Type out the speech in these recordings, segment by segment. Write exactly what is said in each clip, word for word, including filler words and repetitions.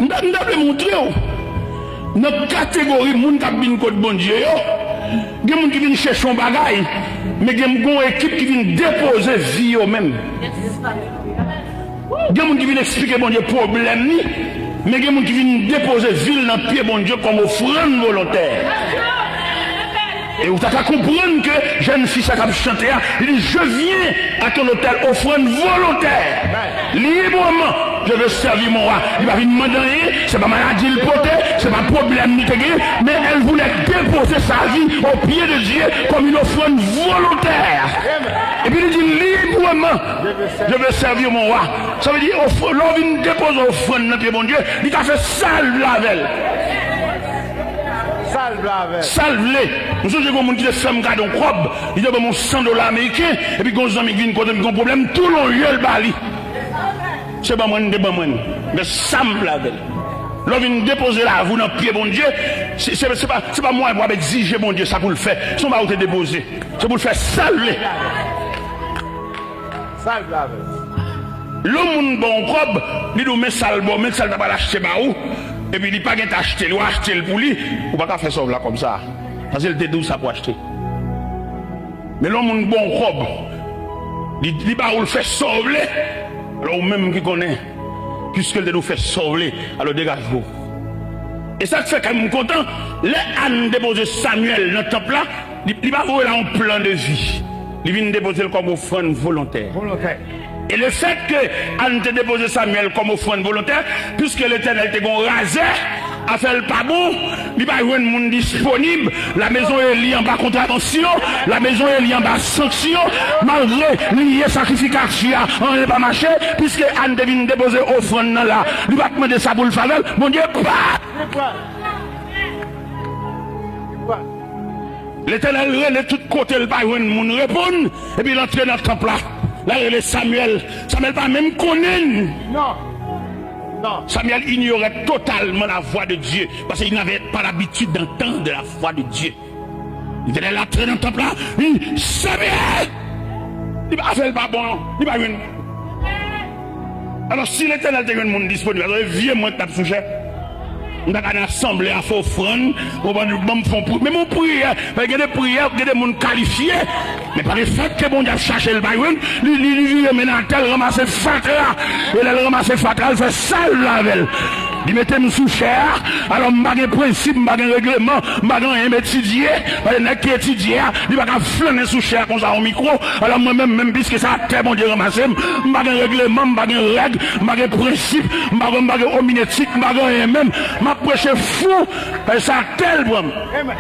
M ta, m ta vle montre w, nan kategori moun k ap vin kot Bondye yo, gen moun ki vin chèche yon bagay, men gen yon ekip ki vin depoze vi yo menm. Gen moun ki vin eksplike Bondye pwoblèm li, men gen moun ki vin depoze vi l nan pye Bondye kòm ofrann volontè. E ou ta ka konprann ke jèn fi sa k ap chante a, li di, "Je viens à ton autel, offrande volontaire, librement, je veux servir mon roi." Li pa vin mande anyen, se pa maladi l pote, se pa pwoblèm li te gen, men elle voulait déposer sa vie aux pieds de Dieu comme une offrande volontaire. Epi li di, "Librement, je veux servir mon roi." Sa vle di, of-, lè w vin depoze ofrann nan pye Bondye, li ka fè sa l vle avè l. Sa l vle avè l. Sa l vle. M sonje gen yon moun ki te fè m kado yon kòb, li te ban m yon san dola ameriken, epi gen yon zanmi ki vin kote m ki gen yon pwoblèm, tou lon lye l ba li. Se ban mwen, li te ban mwen. Men sa m vle avè l. Lè w vin depoze lavi w nan pye Bondye, se, se, se pa, se pa mwayen pou w ap egzije Bondye sa pou l fè. Se yon bagay ou te depoze. Se pou l fè sa l vle. Sa l vle avè l. Lè yon moun ba w yon kòb, li di w men sa l ba w, men sa l ta pral achte ba ou, epi li pa gentan achte l, ou achte l pou li, ou pa ka fè sa w vle ak kòb sa a. Paske l te di w sa pou achte. Men lè yon moun ba w yon kòb, li, li ba ou l fè sa w vle, alò ou menm ki konnen, piske l te di w fè sa w vle, alò degaje w. E sa k fè kè m kontan, lè Ann depoze Samyèl nan tanp la, Li, li pa voye la yon plan de vi. Li vin depoze l kòm ofrann volontè. Volontè. E lefètke Ann te depoze Samyèl kòm ofrann volontè, piske Letènèl te gen yon razè, afè l pa bon, li pa jwenn moun disponib, lamezon Eli anba kontravansyon, lamezon Eli anba sanksyon, malgre li ye sakrifikatris la, anyen pa mache, piske Ann te vin depoze ofrann nan la, li pa t mande sa pou l fè avè l, Bondye pa. Letènèl rele tout kote, l pa jwenn moun reponn, epi l antre nan tanp la. L al rele Samyèl. Samyèl pa menm konnen l. Non. Non. Samyèl ignorait totalement la voix de Dieu, parce qu'il n'avait pas l'habitude d'entendre la voix de Dieu. Letènèl antre nan tanp la, li di, Samyèl! Li pa, afè l pa bon, non. Li pa jwenn. Alò, si Letènèl te jwenn moun disponib, alò, e vye mwen k t ap sou chè. M ta ka nan asanble a fè ofrann, ou ban, ban m fè yon pri-, menm yon priyè, paske gen de priyè, gen de moun kalifye, men pa lefètke Bondye ap chache l pa jwenn, li, li, li vire men l atè, l ranmase fatra, e lè l ranmase fatra, l fè sa l vle avè l. Li mete m sou chè a, alò m pa gen prensip, m pa gen regleman, m pa gen anyen m etidye, paske nèg ki etidye a, li pa ka flannen sou chè a konsa yon mikwo, alò mwen menm, menm piske se atè Bondye ranmase m, m pa gen regleman, m pa gen règ, m pa gen prensip, m pa gen, m pa gen ominetik, m pa gen anyen menm. M ap preche fou, e se atè l pran m.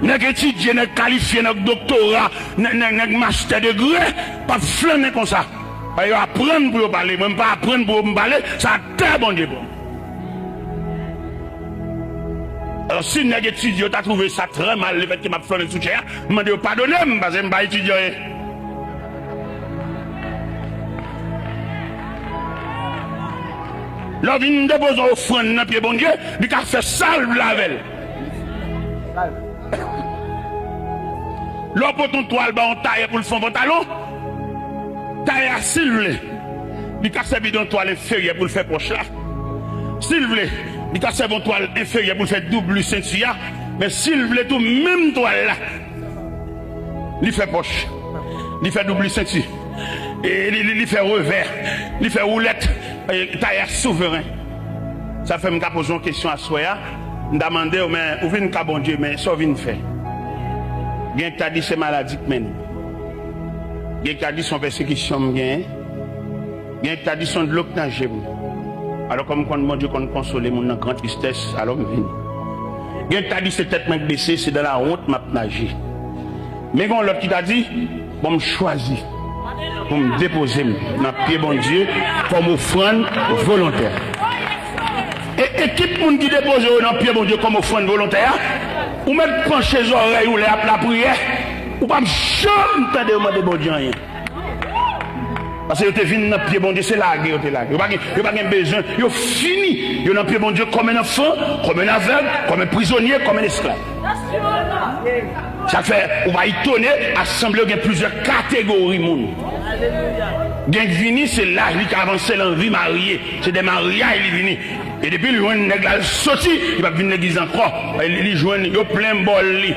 Nèg etidye, nèg kalifye, nèg doktora, nèg, nèg, nèg mastè degre, p ap flannen konsa. Yo aprann pou yo pale, mwen m pa aprann pou m pale, se atè Bondye pran m. Alò, si nèg etidye yo ta twouve sa trè mal, lefètke m ap flannen sou chè a, m mande yo padone m, paske m pa etidye anyen. Lè w vin depoze yon ofrann nan pye Bondye, li ka fè sa l vle avè l. Lè w pote yon twal ba yon tayè pou l fè yon pantalon, tayè a, si l vle, li ka sèvi de yon twal enferyè pou l fè pòch la. Si l vle, li ka sèvi yon twal enferyè pou l fè doubli senti a. Men si l vle tou, menm twal la, li fè pòch, li fè doubli senti, e li, li, li fè revè, li fè woulèt, e tayè souvren. Sa fè m ka poze yon kesyon aswè a. M ta mande w, men ou vin ka Bondye, men sa w vin fè? Gen k ta di se maladi k mennen m. Gen k ta di se yon pèsekisyon m genyen. Gen k ta di se yon dlo k nan je m. Alò, kòm m konn Bondye konn konsole moun nan gran tristès, alò m vini. Gen k ta di se tèt mwen k bese, se dans la honte m ap naje. Men gen yon lòt ki ta di, bon, m chwazi pou m depoze m nan pye Bondye kòm ofrann volontè. E ekip moun ki depoze yo nan pye Bondye kòm ofrann volontè a, ou mèt panche zòrèy ou lè y ap lapriyè, ou p ap janm tande yo mande Bondye anyen. Paske yo te vin nan pye Bondye, se lage yo te lage. Yo pa gen, yo pa gen bezwen, yo fini. Yo nan pye Bondye kòm en anfan, kòm en avèg, kòm en prizonye, kòm en esklav. Sa k fè ou pa etone, asanble yo gen plizyè kategori moun. Gen k vini, se laj li ka avanse, l anvi marye, se de maryaj li vini. E depi l jwenn nèg la, l soti, li p ap vin legliz ankò. Li, li jwenn, yo plen bòl li.